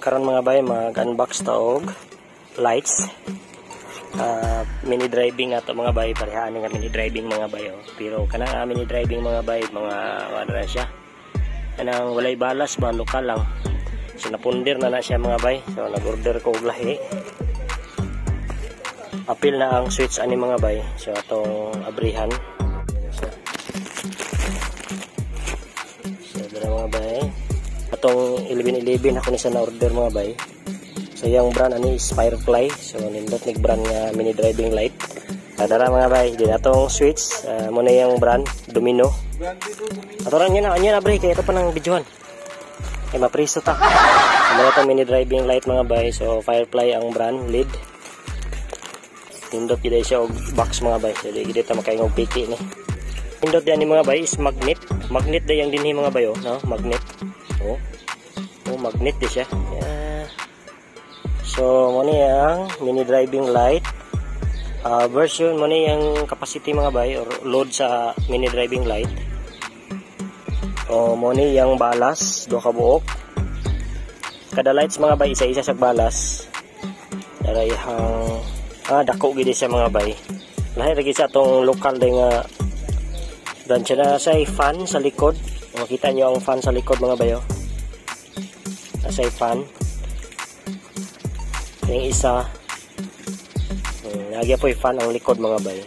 Karon, mga bay, mag-unbox ta og lights. Mini driving ato, mga bay, parehaan nga mini driving, mga bay, oh. Pero kanang mini driving, mga bay, mga ano na siya. Kanang walay balas ba, lokal lang. So napunder na na siya, mga bay. So nag-order ko og lahi. Apil na ang switch ani, mga bay. So atong abrihan. Ayan siya. So dara, mga bay. Atong 11-11 ako ni sa na-order, mga bay. So yung brand ani is Firefly. So nindot nig brand nga mini driving light. Dara, mga bay, di atong switch, mo na yung brand Domino. Ato ra niya na, anya na bre, kay ito pa nang videohan. Kay mapriso ta. So, mo itong mini driving light, mga bay. So Firefly ang brand, LED. Nindot gid siya og box, mga bay. So di gid ta makaingog piki ni. Nindot diyan ni, mga bay, is magnet. Magnet day ang dinhi, mga bay, oh, no? Magnet. Oh. Oh, magnet di siya. Yeah. So mo ni ang mini driving light. Version mo ni ang capacity, mga bay, or load sa mini driving light. O mo ni yang balas, duha ka buok. Kada lights, mga bay, isa-isa sa balas. Dara ihang dako gid siya, mga bay. Lahi ra gid sa atong lokal day nga dan siya na sa fan sa likod. Makita niyo ang fan sa likod, mga bayo. Nasa fan. Yung isa, nagya po yung fan ang likod, mga bay.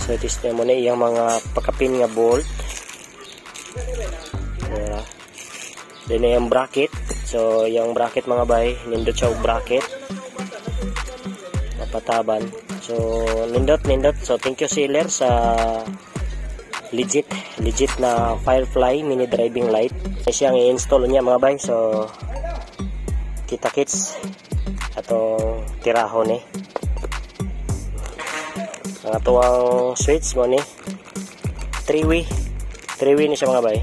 So it is na mo na iyang mga pakapin nga bolt. Yeah. Then yung bracket. So yung bracket, mga bay, nindot siya og bracket. Mapataban. So nindot nindot. So thank you seller sa legit legit na Firefly mini driving light. Siyang i-install niya, mga bay. So kita kits atong tirahon ni. Ang atuang switch mo ni 3-way. 3-way ni siya, mga bay.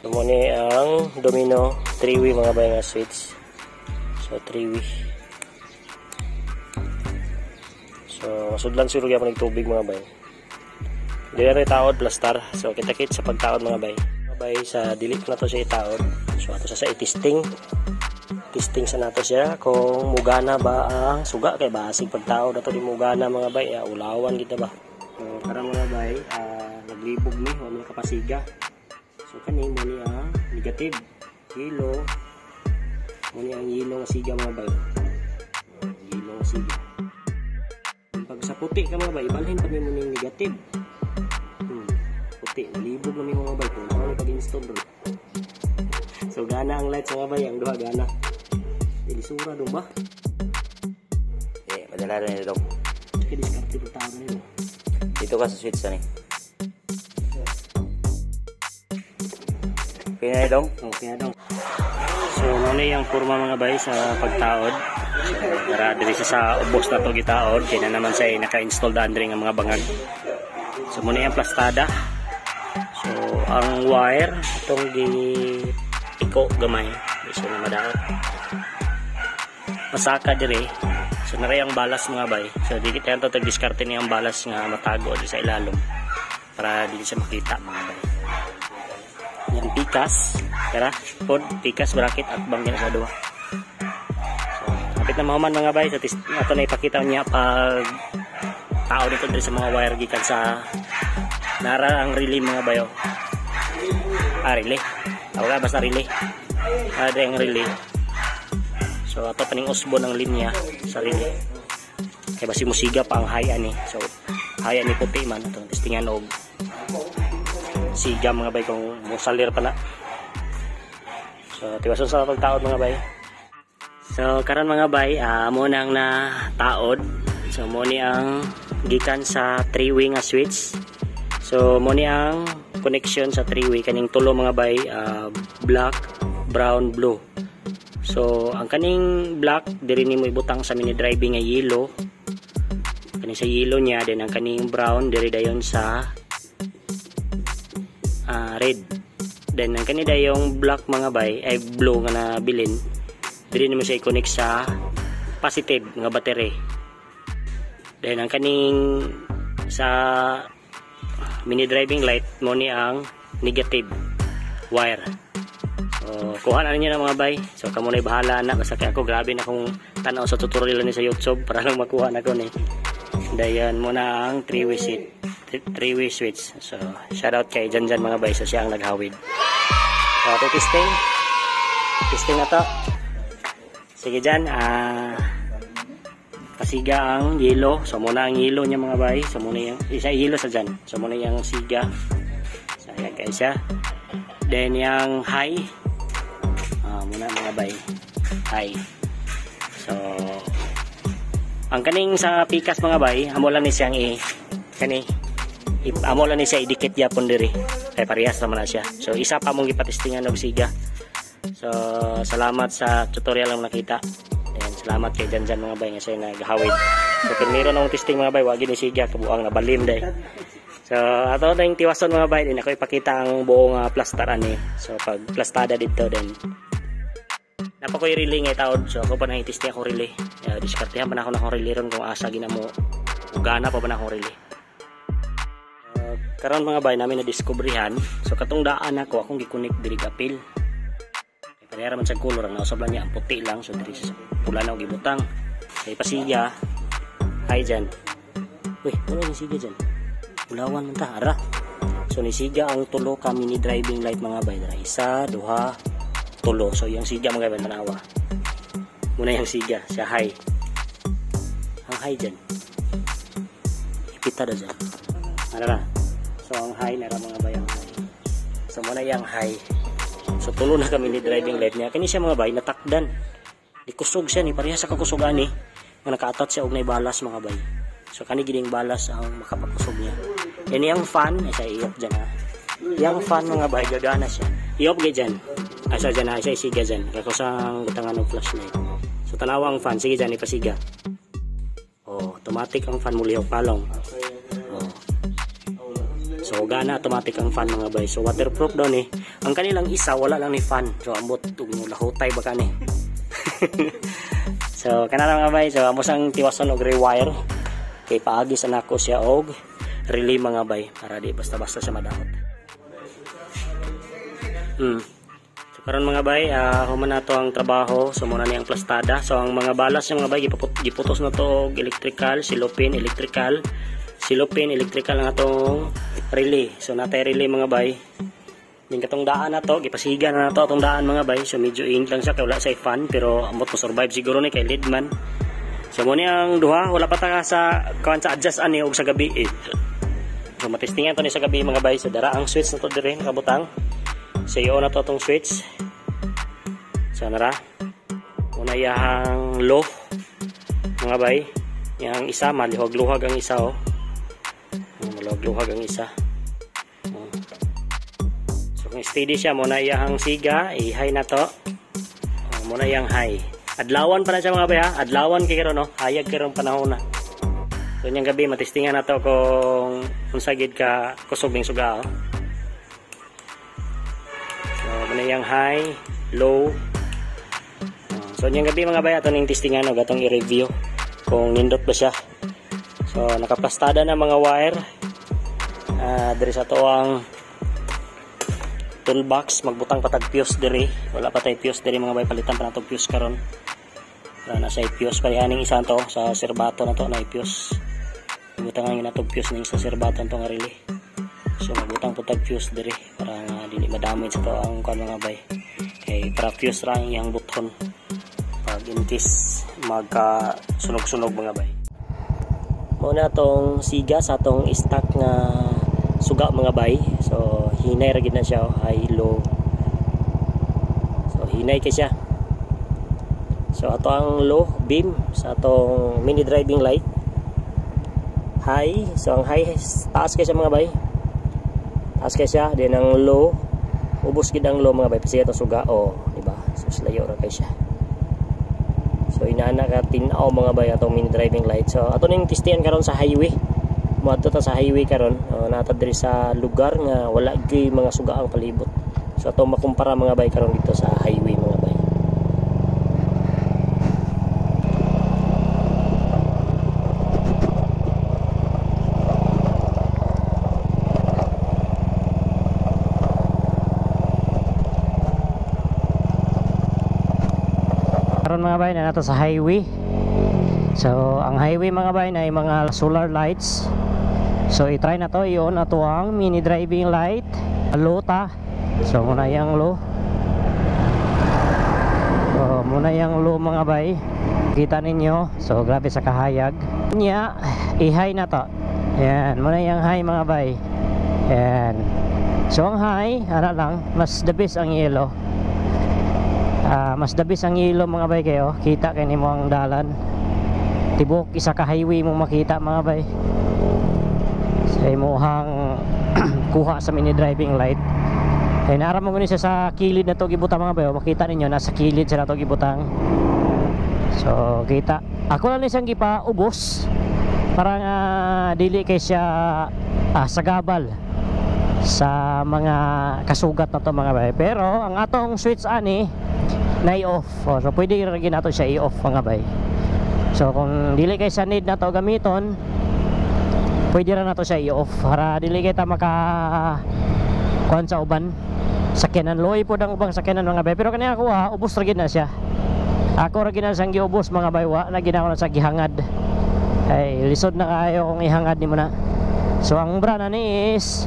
So, mo ni ang Domino 3-way, mga bay, nga switch. So 3-way. So masudlan siguro gyapon tubig, mga bay. Dili na taod plastar. So kita kits sa pagtaod, mga bay. Mga bay, sa dili na to siya itaod. So ato sa i-testing. Testing sa nato siya kung mugana ba ang suga, kay basig pagtaod ato di mugana, mga bay, ulawan kita ba. So karon, mga bay, naglibog ni wa man kapasiga. So kani mo ni ang negative yellow, mo ni ang yellow nga siga, mga bay. Yellow nga siga. Pag sa puti ka, mga bay, ibalhin pa mo ning negative. Puti, nalibog na mi, mga bay, kung saan pag-install ron. So gana ang lights, mga bay, ang duha gana. Ilisura dong ba? Eh, madala rin ito. Sige, diskarte pa tao nila. Dito ka sa switch ani. Okay na dong. Okay na dong. So muna yung forma, mga bay, sa pagtaod. So, para diri sa ubos na to gitaod kay na naman sa naka-install daan diri nga mga bangag. So muna yung plastada. So ang wire itong gi iko gamay. Di siya na madaot. Masaka dire. So naray ang balas, mga bay. So di kita to tag diskarte ni ang balas nga matago di sa ilalom para dili siya makita, mga bay. Yang pikas, tara, pod pikas bracket at bangin sa duha. So kapit na mahuman, mga bay, so ato na ipakita niya pag tao dito diri sa mga wire gikan sa nara ang relay, mga bayo. Ah, relay. Tawag basta relay. Ah, ang relay. So ato paning usbo ng linya sa relay. Kay basi musiga pa ang high ani. So high ani puti man atong testingan og siga, mga bay, kung musalir pa na. So tiwason sa pagtaod, mga bay. So karon, mga bay, mo nang na taod. So mo ni ang gikan sa 3-way nga switch. So mo ni ang connection sa 3-way kaning tulo, mga bay, black, brown, blue. So ang kaning black diri nimo ibutang sa mini driving nga yellow. Kaning sa yellow niya, then ang kaning brown diri dayon sa red. Then ang kani dayong black, mga bay, ay blue nga nabilin. Diri nimo siya i-connect sa positive nga battery. Then ang kaning sa mini driving light mo ni ang negative wire. So, kuha na ninyo na, mga bay. So kamo na bahala na, basta kay ako grabe na kung tanaw sa tutorial ni sa YouTube para lang makuha na ko ni. Dayon mo na ang 3-way switch. 3-way switch. So shout out kay Janjan, mga bay, so siya ang naghawid. So ato testing. Testing na to. Sige dyan, pasiga ang yelo. So muna ang yelo niya, mga bay. So muna yung isa yelo sa dyan. So muna yung siga. So ayan kay siya. Then yung high. Muna, mga bay. High. So ang kaning sa pikas, mga bay, amo lang ni siyang i kani amo lang ni siya idikit yapon diri. Kay parehas naman na siya. So isa pa mong gipatestingan og siga. So salamat sa tutorial lang nakita. Ayan, salamat kay Janjan, mga bay, nga siya naghawid. So primero na testing, mga bay, wagi ni siga kabuang nabalim day. So ato na yung tiwason, mga bay, din ako ipakita ang buong plaster ani. So pag plastada dito then napa ko'y relay nga taod. So ako pa nang i-testing akong relay. Diskartehan pa na ako na akong relay ron kung asa ginamo gana pa ba na akong relay. Karon, mga bay, namin na diskubrihan. So katong daan ako akong gi-connect diri apil. Kay pareha man sa color, ang nausab lang niya ang puti lang. So diri sa pula na og gibutang. Kay pasiga hi dyan. Uy, wala ni siga dyan. Ulawan man ta ara. So nisiga ang tulo ka mini driving light, mga bay. Dara isa, duha, tulo. So yung siga, mga bay, tanawa. Muna yung siga, siya high. Ang high dyan. Ipita da dyan. Ano na? So ang high nara, mga bay, ang high. So muna yung high. So tulo na kami ni driving light niya. Kani siya, mga bay, natakdan. Di kusog siya ni pareha sa kakusog ani. Nga naka-attach siya og nay balas, mga bay. So kani gining balas ang makapakusog niya. Yan yung fan, ay sa i-off dyan ha. Yang fan, mga bay, gagana siya. I-off gay dyan. Asa dyan ha, isa isiga dyan. Kakusang butangan ng flashlight. So tanawa ang fan, sige dyan, ipasiga. Oh, automatic ang fan, mulihok palong. Oh. So gana automatic ang fan, mga bay. So waterproof daw ni. Ang kanilang isa wala lang ni fan. So ambot ug lahutay ba kani. So kana lang, mga bay. So amo sang tiwason og rewire. Kay paagi sa nako siya og relay, mga bay, para di basta-basta siya madaot. So karon, mga bay, human na to ang trabaho. So muna ni ang plastada. So ang mga balas ng mga bay giputos na to og electrical, silopin, electrical, silopin, electrical ang atong relay. So natay relay, mga bay. Din katong daan na to, gipasiga na nato atong daan, mga bay. So medyo init lang siya kay wala sa fan, pero amot mo survive siguro ni kay lead man. So mo ni ang duha, wala pa ta sa kuan sa adjust ani og sa gabi eh. So matestingan to ni sa gabi, mga bay. So dara ang switch na to dire nakabutang. So iyo na to atong switch. So nara. Una iyahang low, mga bay. Yang isa malihog-luhag ang isa oh. Malihog-luhag ang isa. Oh. So kung steady siya, mo na iyahang siga, i-high na to. Oh, mo na iyang high. Adlawan pa na siya, mga bay ha. Adlawan kay karon no. Hayag karon panahon na. So niyang gabi matestingan na to kung unsa gid ka kusog ning suga oh. So mo na iyang high, low. Oh, so niyang gabi, mga bay, ato ning testingan og atong i-review kung nindot ba siya. So nakaplastada na mga wire. Diri sa to ang toolbox, magbutang patag fuse diri. Wala pa tay fuse diri, mga bay, palitan pa nato fuse karon. Para na sa fuse pa aning isa to sa serbato na to na fuse. Ibutangan gyud nato fuse ning sa serbato to nga relay. So magbutang po tag fuse diri para nga dili ma-damage to ang kuan, mga bay. Kay para fuse ra ang iyang buton pag in case magka sunog-sunog, mga bay. Mao na tong siga sa atong stock nga suga, mga bay. So hinay ra gid na siya, oh, high, low. So hinay kay siya. So ato ang low beam sa atong mini driving light. High, so ang high taas kay siya, mga bay. Taas kay siya, then ang low ubos gid ang low, mga bay, pasiga atong suga oh, di ba? So layo ra kay siya. So inana ka tin-aw, mga bay, atong mini driving light. So ato ning testihan karon sa highway. Moadto ta sa highway karon, nata diri sa lugar nga wala gyud mga suga ang palibot. So ato makumpara, mga bay, karon dito sa highway, mga bay. Karon mga bay, na nato sa highway. So ang highway mga bay na mga solar lights. So i-try na to i-on ato ang mini driving light. Low ta. So muna yang low. So muna yang low mga bay. Kita ninyo. So grabe sa kahayag. Nya, i-high na to. Ayan, muna yang high mga bay. Ayan. So ang high, ana lang, mas the best ang yellow. Mas the best ang yellow mga bay kayo. Kita kay nimo ang dalan. Tibok isa ka highway mo makita mga bay. Sa imuhang kuha sa mini driving light. Ay nara mo gani siya sa kilid na to gibutang mga bay. Makita ninyo nasa kilid siya na to gibutang. So kita. Ako lang ni siyang gipaubos para nga dili kay siya sagabal sa mga kasugat na to mga bay. Pero ang atong switch ani na i-off. So pwede ra gyud nato siya i-off mga bay. So kung dili kay sa need na to gamiton, pwede ra nato siya i-off para dili kay ta maka kuan sa uban sakyanan. Loy pod ang ubang sakyanan mga bay. Pero kani ako ubos ra gyud na siya. Ako ra gyud na siyang giubos mga bay. Wa na gyud ako na sa gihangad. Ay lisod na kaayo kung ihangad nimo na. So ang brand ani is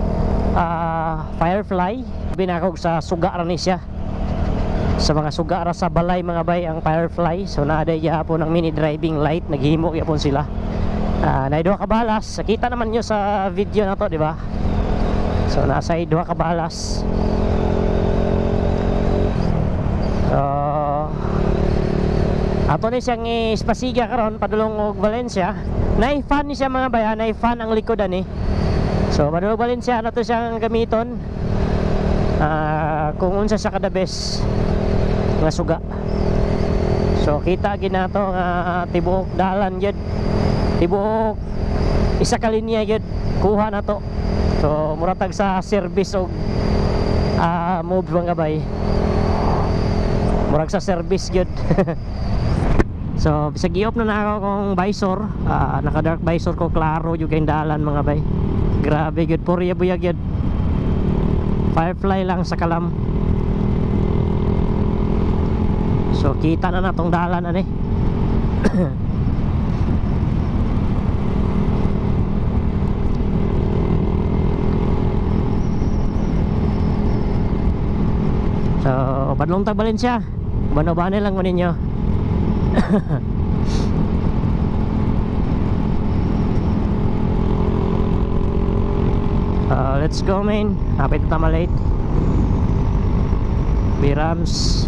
Firefly. Binakog sa suga ra ni siya. Sa mga suga ra sa balay mga bay ang Firefly. So naaday gyapon ang mini driving light, naghimo gyapon sila. Naay duha ka balas. Kita naman nyo sa video na to, di ba? So nasa duha ka balas. So ato ni siyang ispasiga karon padulong og Valencia. Naay fan ni siya mga bay, naay fan ang likod ani. So padulong Valencia na to siyang gamiton. Kung unsa siya kada best nga suga. So kita gid nato nga tibuok dalan gyud. Tibuok isa ka linya gyud kuha na to. So muratag sa service og move mga bay. Murag sa service gyud. So bisag i-off na ako kong visor, naka dark visor ko, klaro gyud kay dalan mga bay. Grabe gyud, purya buyag gyud. Firefly lang sa kalam. So kita na natong dalan ani. So padlong tag Valencia. Bano-bano lang mo ninyo. Let's go man. Hapit na malate. Birams.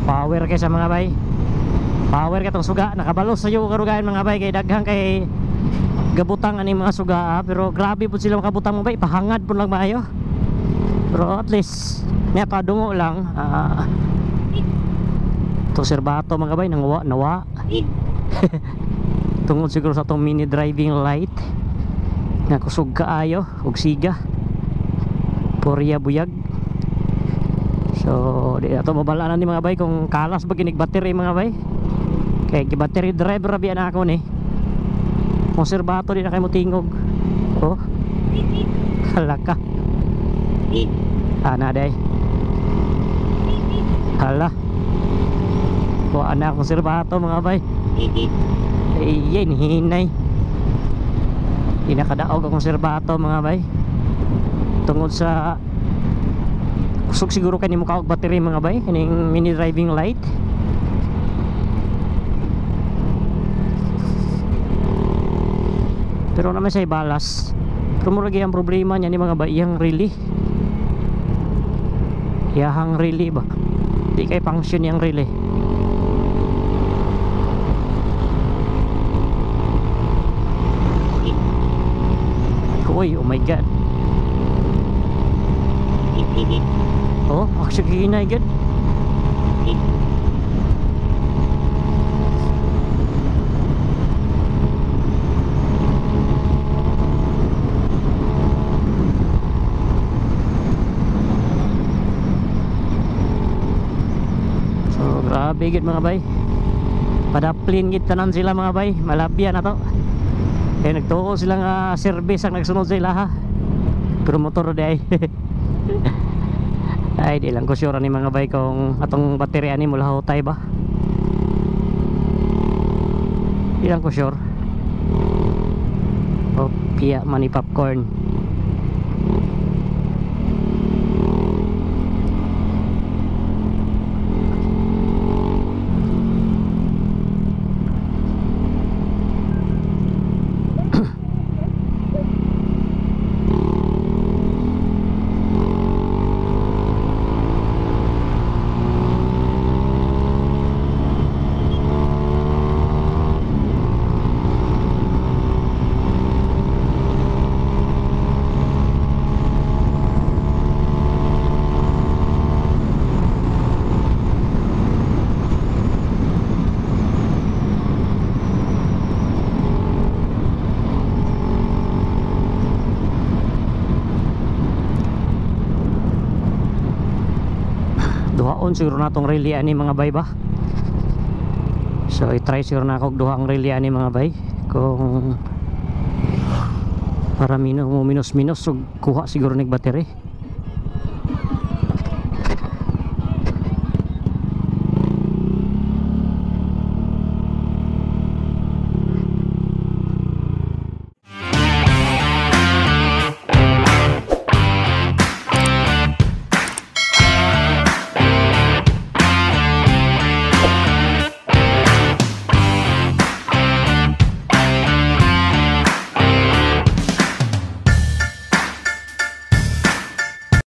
Power kay sa mga bay. Power katong suga, nakabalos sa iyo karugayan mga bay kay daghang kay gabutang ani mga suga, pero grabe pud sila makabutang mga bay, pahangad pud lang maayo. Pero at least niya padungo lang. To serbato mga bay nangwa nawa. Tungod siguro sa atong mini driving light nga kusog kaayo og siga. Purya buyag. So di ato mabalaan ni mga bay kung kalas ba ginig battery mga bay. Kay battery driver ra biya na ako ni. Kung serbato di na kay motingog. Oh. Hala ka. Ana day. Hala. Wa na akong serbato mga bay. Ay, hinay. Di nakadaog akong serbato mga bay. Tungod sa kusog siguro kani mo kaog battery mga bay kining mini driving light. Pero naman siya balas. Pero murag ang problema niya ni mga bay, iyang relay. Iyang relay ba? Di kay function iyang relay. Uy, oh my god. Oh, actually hinay gud. Grabe gid mga bay. Padaplin gid tanan sila mga bay. Malabya na to. Kaya nagtuo sila nga service ang nagsunod sa ilaha. Pero motor di ay. Ay, di lang ko sure ani mga bay kung atong baterya ani mula hotay ba. Di lang ko sure. O piya mani popcorn. Duhaon siguro na tong relay ani mga bay ba. So i-try siguro na ako duha ang relay ani mga bay kung para minus minus so kuha siguro nig battery.